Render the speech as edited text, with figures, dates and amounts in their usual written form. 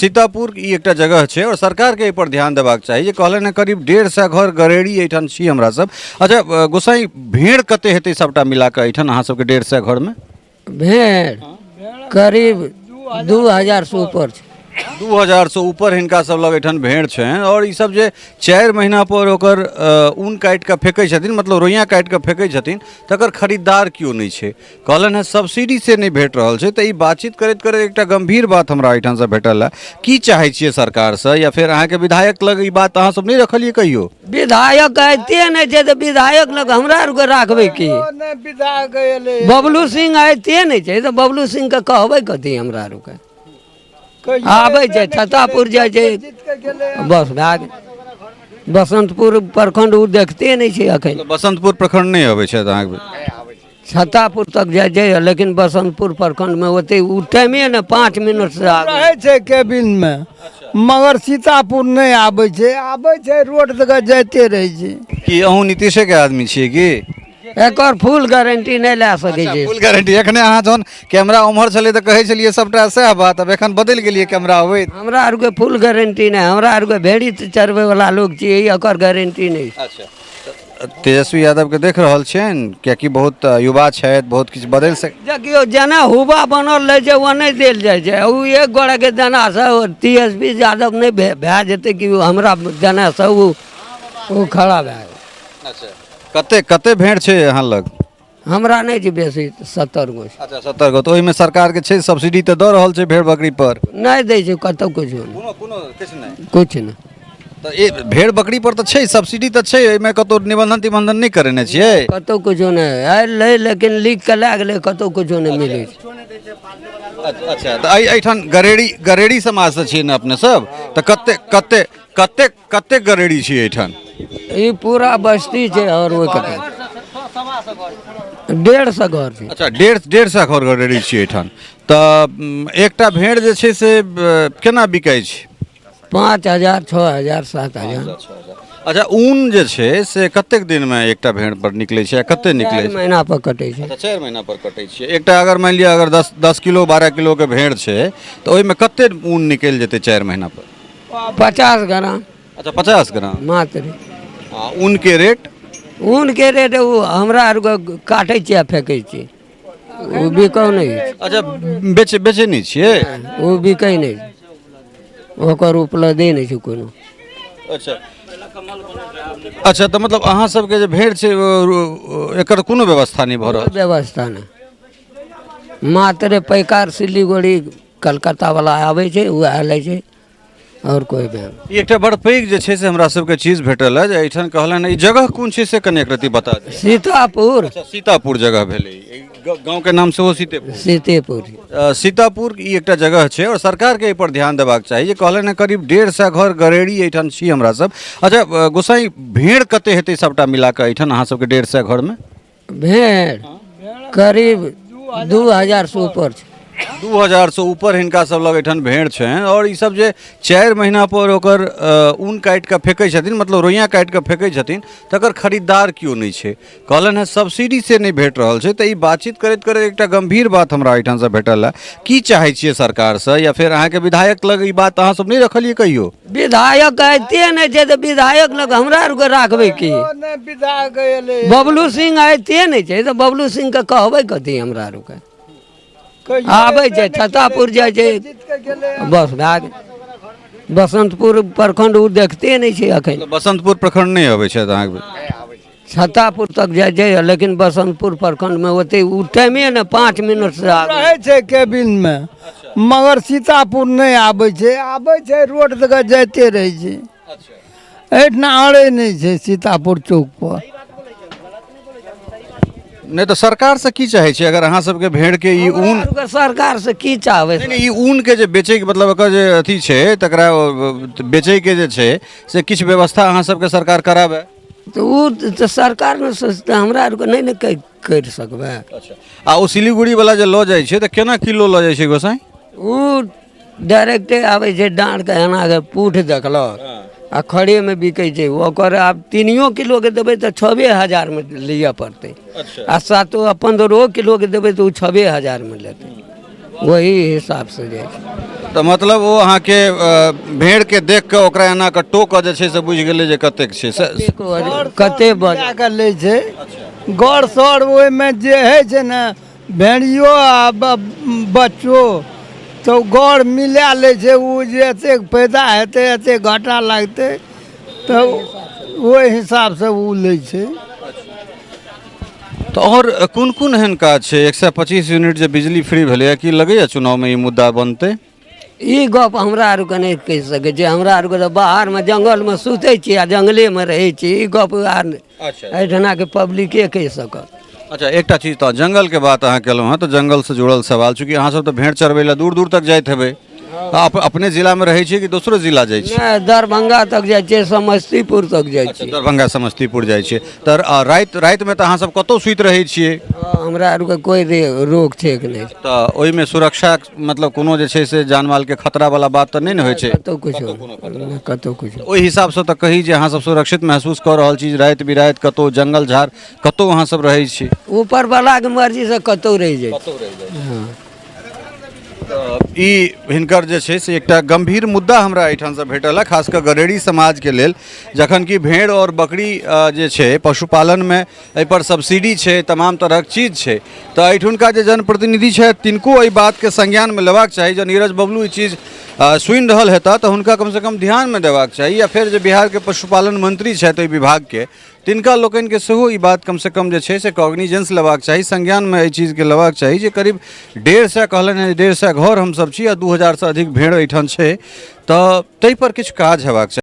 सीतापुर ई एकटा जगह छै आओर सरकारके एहिपर ध्यान देबाक चाही जे कहलनि हँ करीब 150 घर गरेड़ी एहिठाम छी हमरा सब। अच्छा गोसाई, भेड़ कते हेतै सबटा मिला कऽ एहिठाम अहाँ सबके 150 घरमे? भेड़ करीब 2000 से ऊपर छै। 2000 से ऊपर हिनका सब लग एहिठाम भेड़ छनि आओर ई सब जे 4 महीना पर ओकर ऊन काटि कऽ फेकै छथिन, मतलब रोइयाँ काटि कऽ फेकै छथिन, तकर खरीदार केओ नहि छै। कहलनि हँ सब्सिडी से नहि भेट रहल छै। तऽ ई बातचीत करैत करैत एकटा गम्भीर बात हमरा एहिठामसँ भेटल है। की चाहै छियै सरकारसँ या फेर अहाँके विधायक लग ई बात अहाँ सब नहि रखलियै कहियो? विधायक अबिते नहि छै तऽ विधायक लग हमरा आरके राखबै की? बबलू सिंह अबिते नहि छै तऽ बबलू सिंहके कहबै कथी? हमरा आरके आबै छै, छतापुर जाइ छै, बस भए गेल। बसन्तपुर प्रखंड ओ देखते नहि छै एखन। बसन्तपुर प्रखंड नहि अबै छै अहाँके? छतापुर तक जाइ छै, लेकिन बसन्तपुर प्रखंडमे ओते ओ टाइमे ने 5 मिनट से आगू रहै छै केबिनमे, मगर सीतापुर नहि आबै छै। आबै छै रोड दऽ जाइते रहै छै। की अहूँ नीतीशेके आदमी छियै की? एकर फुल गारंटी नहि लए सकै छै। फुल गारंटी। एखने अहाँ जहन कैमरा उम्हर छलै तऽ कहै छलियै सबटा सएह बात, आब एखन बदलि गेलियै कैमरा अबैत। हमरा आरके फुल गारंटी नहि, हमरा आरके भेड़ी चरबै वाला लोक छियै, एकर गारंटी नहि। अच्छा, तेजस्वी यादवके देख रहल छियनि, कियाकि बहुत युवा छथि, बहुत किछु बदलि सक। देखियौ, जेना हुबा बनल रहै छै ओने देल जाइ छै। ओ एक गोड़ाके देनासँ तेजस्वी यादव नहि भए जेतै कि हमरा देनासँ ओ खड़ा भए गेल। अच्छा, कते कते भेड़ छै अहाँ लग? हमरा नहि छै बेसी, 70 गो छै। अच्छा, 70 गो। तऽ ओहिमे सरकारके छै सब्सिडी तऽ दऽ रहल छै भेड़ बकरी पर? नहि दै छै कतहु किछो नहि। कोनो कोनो किछु नहि? किछु नहि। तऽ ए भेड़ बकरी पर तऽ छै सब्सिडी तऽ छै, एहिमे कतहु निबंधन तिबंधन नहि करेने छियै? कतहु किछो नहि आयल रहै, लेकिन लिख कऽ लए गेलै, कतहु किछो नहि मिलै छै। अच्छा, तऽ एहिठाम गरेड़ी गरेड़ी समाजसँ छियै ने अपने सब? तऽ कते कते कते कते गरेड़ी छियै एहिठाम? ई पूरा बस्ती छै और ओहि कते 150 घर छै। अच्छा, 150 घर गरेड़ी छियै एहिठाम। तऽ एकटा भेड़ जे छै से केना बिकाइ छै? 5000, 6000, 7000। अच्छा, ऊन जे छै से कतेक दिनमे एकटा भेड़ पर निकलै छै आ कते निकलै 4 छै? महीना पर कटै छै। अच्छा, 4 महीना पर कटै छै। एकटा अगर मानि लिअ अगर 10 किलो 12 किलोके भेड़ छै तऽ ओहिमे कते ऊन निकलि जेतै 4 महीना पर? 50 ग्राम। अच्छा, 50 ग्राम मात्र। आ ऊनके रेट? ऊनके रेट ओ हमरा आरके काटै छियै आ फेकै छियै, ओ बिकौ नहि होइ छै। अच्छा, बेचै नहि छियै? ओ बिकै नहि छै, ओकर उपलब्धे नहि छै कोनो। अच्छा अच्छा, तऽ मतलब अहाँ सबके जे भेड़ छै एकर कोनो व्यवस्था नहि भऽ रहल? व्यवस्था नहि, मात्र पैकार सिलीगुड़ी कलकत्ता वाला आबै छै, उएह लै छै, आओर कोइ बैंक। ई एकटा बड़ पैघ जे छै से हमरा सबके चीज भेटल है जे एहिठाम कहलनि। ई जगह कोन छै से कनि एक रत्ती बता दिअ। सीतापुर। अच्छा, सीतापुर जगह भेलै। ई गाँवके नाम सेहो सीतेपुर? सीतेपुर। सीतापुर ई एकटा जगह छै आओर सरकारके एहिपर ध्यान देबाक चाही जे कहलनि हँ करीब 150 घर गरेड़ी एहिठाम छी हमरा सब। अच्छा गोसाई, भेड़ कते हेतै सबटा मिला कऽ एहिठाम अहाँ सबके 150 घरमे? भेड़ करीब 2000 से ऊपर छै। 2000 से ऊपर हिनका सब लग एहिठाम भेड़ छनि आओर ई सब जे 4 महीना पर ओकर ऊन काटि कऽ फेकै छथिन, मतलब रोइयाँ काटि कऽ फेकै छथिन, तकर खरीदार केओ नहि छै। कहलनि हँ सब्सिडी से नहि भेट रहल छै। तऽ ई बातचीत करैत करैत एकटा गम्भीर बात हमरा एहिठामसँ भेटल है। की चाहै छियै सरकारसँ या फेर अहाँके विधायक लग ई बात अहाँ सब नहि रखलियै कहियो? विधायक अबिते नहि छै तऽ विधायक लग हमरा आरके राखबै की? विधायक एलै, बबलू सिंह अबिते नहि छै तऽ बबलू सिंहके कहबै कथी? हमरा आरके आबै छै, छतापुर जाइ छै, बस भए गेल। बसन्तपुर प्रखंड ओ देखते नहि छै एखन। बसन्तपुर प्रखंड नहि अबै छै अहाँके? छतापुर तक जाइ छै, लेकिन बसन्तपुर प्रखंडमे ओते ओ टाइमे ने 5 मिनट से आगू रहै छै केबिनमे, मगर सीतापुर नहि आबै छै। आबै छै रोड दऽ जाइते रहै छै, एहिठिना अड़ै नहि छै सीतापुर चौक पर। नहि तऽ सरकारसँ की चाहै छै अगर अहाँ सबके भेड़के ई ऊन? सरकार से की चाहबै? नहि, ई ऊनके जे बेचैके मतलब एकर जे अथी छै तकरा बेचैके जे छै से किछु व्यवस्था अहाँ सबके सरकार कराबै। तऽ ओ तऽ सरकार ने सोचतै, हमरा आरके नहि ने करि सकबै। अच्छा, आ ओ सिलीगुड़ी वाला जे लऽ जाइ छै तऽ केना किलो लऽ जाइ छै गोसाई? ओ डायरेक्टे आबै छै, डाँड़के एना कऽ पूठ देखलक आ खड़ेमे बिकै छै ओकर। आब 3 किलोके देबै तऽ 6000मे लिअ पड़तै। आ 7 आ 15 किलोके देबै तऽ ओ 6000मे लेतै, वही हिसाबसँ जाइ छै। तऽ मतलब ओ अहाँके भेड़के देख कऽ ओकरा एना कऽ टो कऽ जे छै से बुझि गेलै जे कतेक छै से। कते बज मिला कऽ लै छै गौर सर। ओहिमे जे होइ छै ने, भेड़ियो आ बच्चो, तऽ गौर मिला लै छै। ओ जे एतेक पैदा हेतै, एतेक घाटा लागतै, तऽ ओहि हिसाबसँ ओ लै छै। तऽ आओर कोन कोन एहन काज छै? 125 यूनिट जे बिजली फ्री भेलैए, की लगैए चुनावमे ई मुद्दा बनतै? ई गप हमरा आरके नहि कहि सकै छी। हमरा आरके तऽ बाहरमे जङ्गलमे सुतै छी आ जङ्गलेमे रहै छी। ई गप आर एहिठिनाके पब्लिके कहि सकत। अच्छा, एकटा चीज तऽ जङ्गलके बात अहाँ केलहुँ हँ, तऽ जङ्गलसँ जुड़ल सवाल, चूँकि अहाँ सब तऽ भेड़ चरबै लए दूर दूर तक जाइत हेबै, तऽ अपने जिलामे रहै छियै कि दोसरो जिला जाइ छियै? नहि, दरभंगा तक जाइ छियै, समस्तीपुर तक जाइ छियै। दरभंगा, समस्तीपुर जाइ छियै, तऽ राति रातिमे तऽ अहाँ सब कतहु सुति रहै छियै? हँ, हमरा आरके कोइ रोक ठेक नहि। तऽ ओहिमे सुरक्षा, मतलब कोनो जे छै से जान मालके खतरा वाला बात तऽ नहि ने होइ छै? कतहु किछो नहि, कतहु किछो। ओहि हिसाबसँ तऽ कही जे अहाँ सब सुरक्षित महसूस कऽ रहल छी, राति बिराति कतहु जङ्गल झाड़ कतहु अहाँ सब रहै छी? ऊपर वालाके मर्जीसँ कतहु रहि जाइ छी। हँ। तऽ ई हिनकर जे छै से एकटा गम्भीर मुद्दा हमरा एहिठामसँ भेटल है, खास कऽ गरेड़ी समाजके लेल, जखन कि भेड़ आओर बकरी जे छै पशुपालनमे एहिपर सब्सिडी छै, तमाम तरहक चीज छै। तऽ एहिठुनका जे जनप्रतिनिधि छथि, तिनको एहि बातके संज्ञानमे लेबाक चाही। जँ नीरज बबलू ई चीज सुनि रहल हेता, तऽ हुनका कमसँ कम ध्यानमे देबाक चाही, या फेर जे बिहारके पशुपालन मंत्री छथि ओहि विभागके, तिनका लोकनिके सेहो ई बात कमसँ कम जे छै से कॉग्निजेंस लेबाक चाही, संज्ञानमे एहि चीजके लेबाक चाही जे करीब 150 कहलनि हेँ, 150 घर हमसभ छी आ 2000सँ अधिक भेड़ एहिठाम छै, तऽ ताहिपर किछु काज हेबाक चाही।